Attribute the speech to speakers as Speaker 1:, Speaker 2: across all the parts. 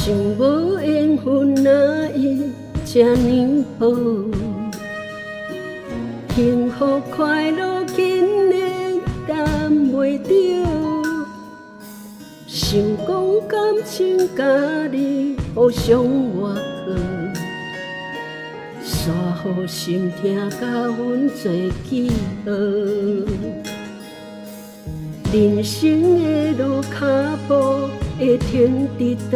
Speaker 1: 想無緣分哪會這呢薄，幸福快樂竟然等袂著。想講感情佮你互相倚靠，煞予心疼共阮做記號。人生的路，跤步會停佇佗？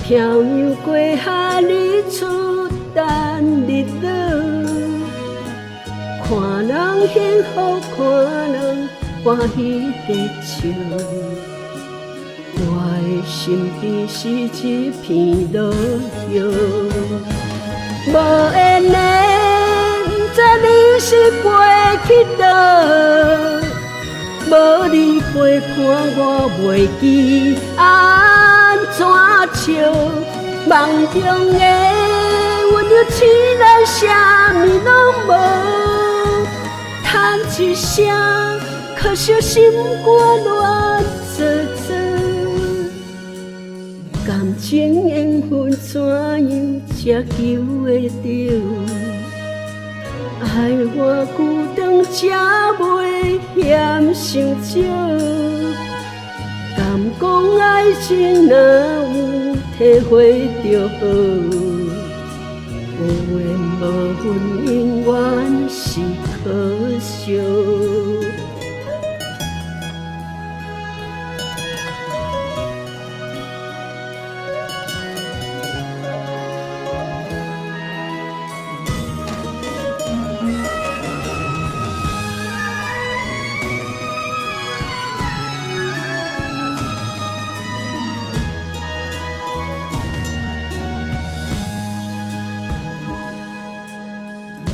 Speaker 1: 漂洋過海，日出等日落。看人幸福，看人歡喜地笑，我的身邊是一片落葉。無緣的，毋知你是飛去佗？無你陪伴，我袂記按怎笑。夢中的溫柔醒來，啥物攏無。嘆一聲，可惜心肝亂糟糟。感情緣分怎樣才求會著？愛偌久長才袂嫌傷少？敢講愛情若有體會就好，有緣無份永遠是可惜。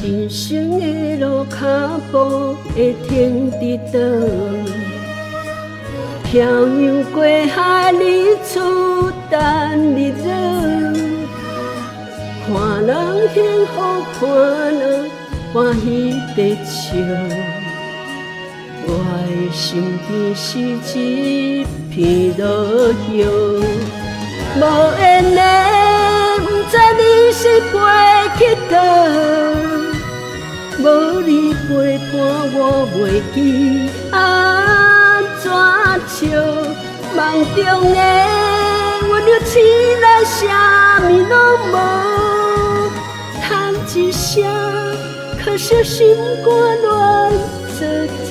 Speaker 1: 人生的路，跤步會停佇佗？漂洋過海，日出等日落。看人幸福，看人歡喜地笑，我的身邊是一片落葉。無緣的，毋知你是飛去佗？無你陪伴，我袂記按怎笑。夢中的溫柔醒來，啥物攏無。嘆一聲，可惜心肝亂糟糟。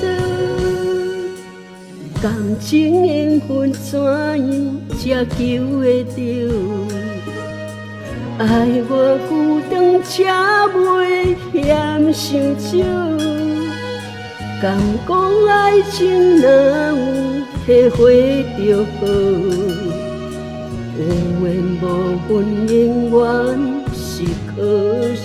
Speaker 1: 感情緣分怎樣才求會著？愛偌久長才袂嫌傷少？敢講愛情若有體會就好，有緣無份永遠是可惜。